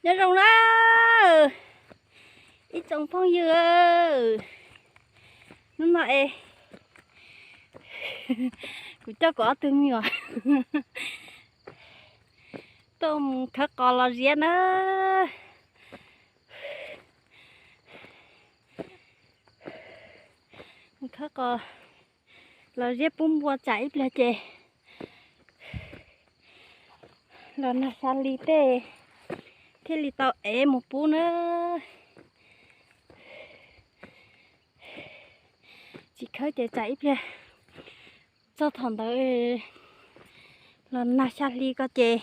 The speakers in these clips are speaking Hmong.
Nyob zoo na ib tsoom phooj ywg, hnub no es kuv coj kuv ob tug me nyuam tuaj mus khawb qos los ziab na. Mus khawb qos los ziab pub npua tsam ib pliag ces los nag xya hli tej thiaj li tau ev mus pub na. Tsis khawb ces tsam ib pliag txog thaum ntawd los nag xya hli ko ces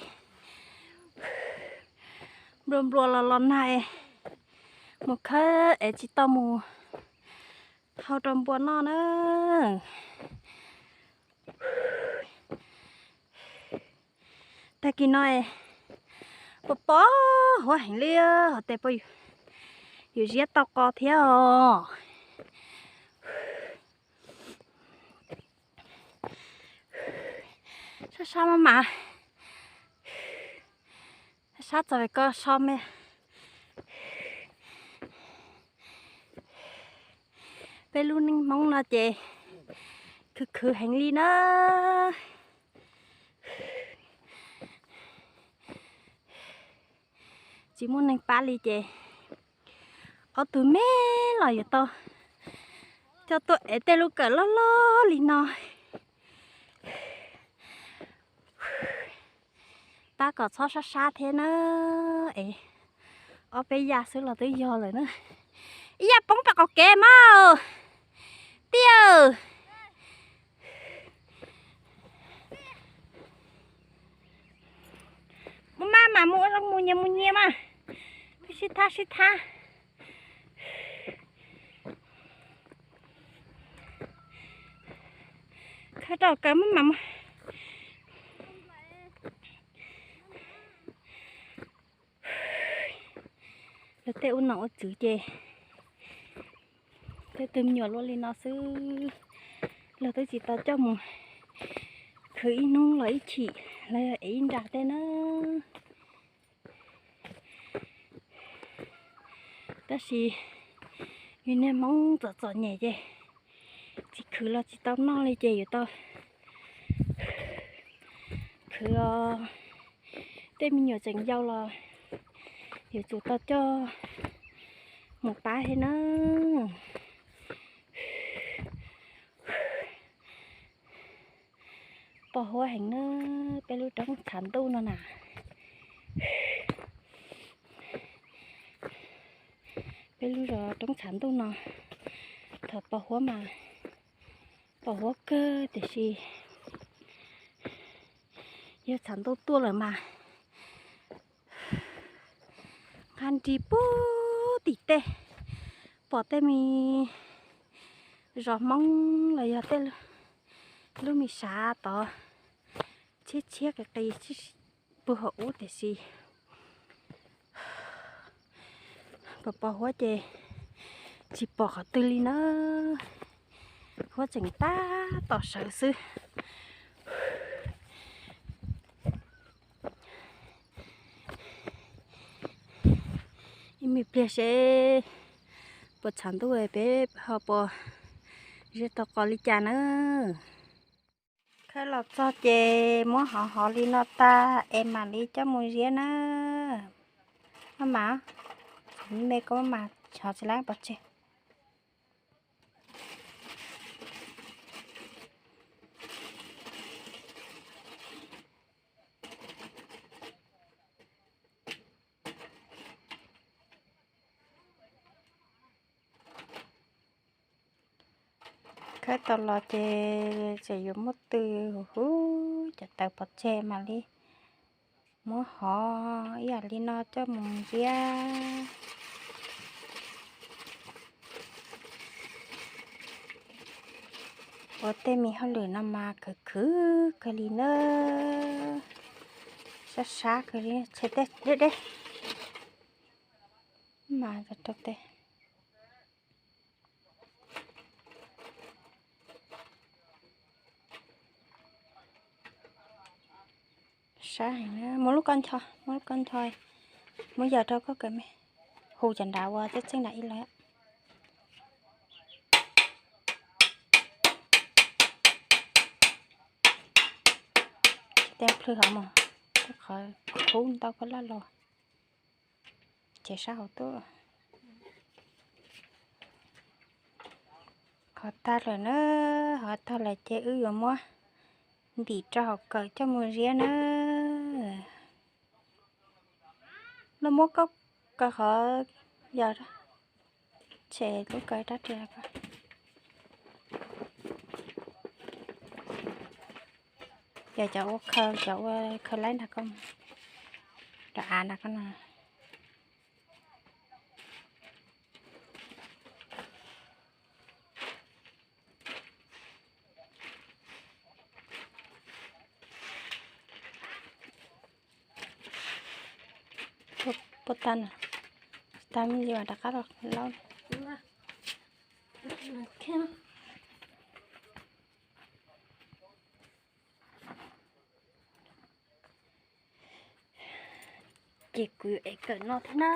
nplua nplua los los nag, mus khawb es tsis tau mus thau rau npua noj na. Tag kis no pos pos huab heev li, hov tes puas yuav ziab tau qos thiab os. Sab sab maj mam, sab txog ko so me. Peb lub neej Hmoob no ces khwv khwv heev li na. Tsis muaj neeg pab li ces ob tug me los yuav tau coj tuaj ev tej lub kawm loj loj li no pab kom txhob sab sab thiab na. Es ob peb yam xwb los twb yog lawm na. Ib yam poob pem qaum kev mas tij. Mus mas mas mus ua zoo mus nyias mus nyias mas. Peb sib thab sib thab. Khawb rau kawg mas mas. Lawv tej ua nom ua tswv ces tej tug me nyuam luaj li no xwb, los twb tsis tau coj mus khwv ib hnub los ib chim, los yog ev ib nra tej na. Tab sis yus niag Hmoob txom txom nyem ces tsis khwv los tsis tau noj li ces yuav tau khwv os. Tej me nyuam tseem yau los yuav tsum tau coj mus pab thiab na. Pos huab heev na, peb lub roob tshav ntuj no na. Peb lub zos roob tshav ntuj no, thaum pos huab mas pos huab kawg tiam sis yog tshav ntuj tuaj lawm mas nqa nris puag tim tej, pom tej me zos Hmoob los yog tej lub me sav tod tshiab tshiab qis qis puag hauv ub tiam sis pos pos huab ces tsis pom qhov twg li na. Huab tseem tab tom sawv xwb. Ib me pliag seb puas tshav ntuj peb ho puas ziab tau qos li cas na. Khawb los txog ces muab hov hov li no tag es mam li coj mus ziab na. Maj mam, me koj maj mam hov tsis laib pov tseg. Khawb tau los ces tseem yuav muab tw huv huv cov taws pov tseg mam li muab hov ib yam li no coj mus ziab. Ua tej me hauj lwm no mas khwv khwv kawg li na. Sab sab kawg li, tshem tej deb deb mas rau tej. Sab heev na, muab lub koj ncho, muab lub koj ncho, Muab yawm rau koj kawm me. Hu cov nrad ua txeej txeej nrad ib los. Tej plhws hov mus, tej qhov kub ntau koj laj los. Ces sab hauv tuaj. Hov tag lawm na, hov tag lawm ces wb yuav muab ntim rau hauv kawm coj mus ziab na. Los muab koj kaw qhov yog, tshem lub kaw rab riam. Yog cov ua khaws, cov ua khaws laib nrog koj, rov av nrog koj no. Puas tag na? Tag me ntsis mas rov qab los laub. Ces kuv yuav ev kawm no thiab na.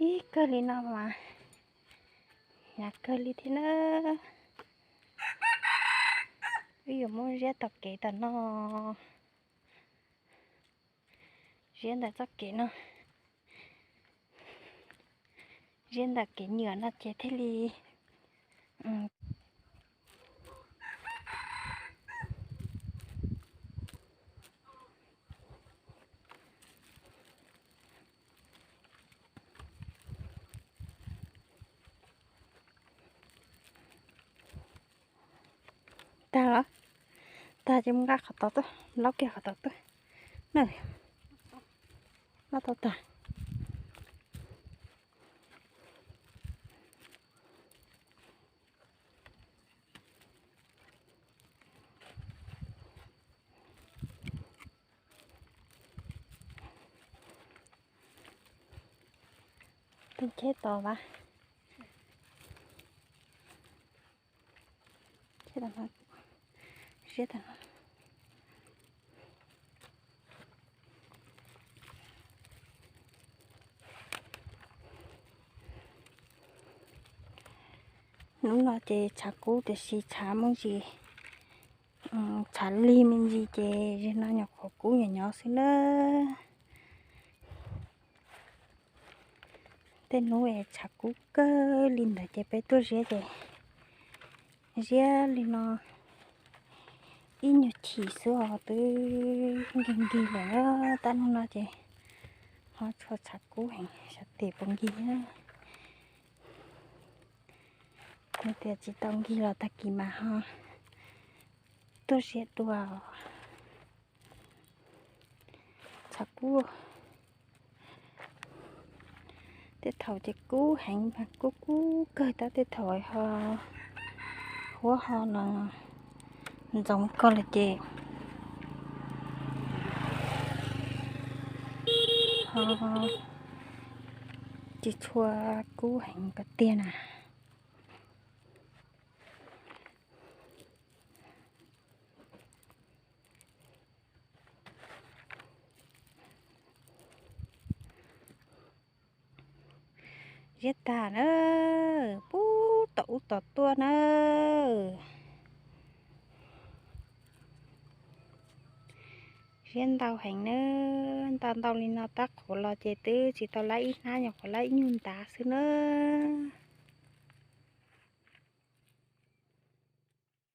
Ib kawg li no mas hnyav kawg li thiab na. Wb yuav muab ziab tom kev tom no, ziab ntawm txoj kev no, ziab ntawm kev nyuam no ces thiaj li Tag los? Tag ces mus nqa qhov tod tuaj, laub kiag qhov tod tuaj na. Laub tau tag. Tej cheb tod vas. Hnub no ces tshav kub tiam sis tshav me ntsis, tshav lig me ntsis ces zig no nyuam qhuav kub nyob nyob xwb na. Tej hnub es tshav kub kawg li ntawd ces peb tuaj ziab ces ziab li no ib nyuag chim xwb os twb nkig nkig lawm. Tab hnub no ces ho tshua tshav kub heev, xyov tes puas nkig na. Nws tias tsis tau nkig los tag kis mas ho tuaj ziab dua. Tshav kub, tej thaum ces kub heev mas kub kub kawg, tab tej thaum ho huab ho no ntxoov koj lawm ces ho tsis tshua kub heev ko tiag na. Ziab tag na, pub tom ub tom tuaj na. Ziab ntau heev na, ntau ntau li no tab qhuav los ces twb tsis tau laib ib hnab, nyuam qhuav laib ib nyuag ntav xwb nawb.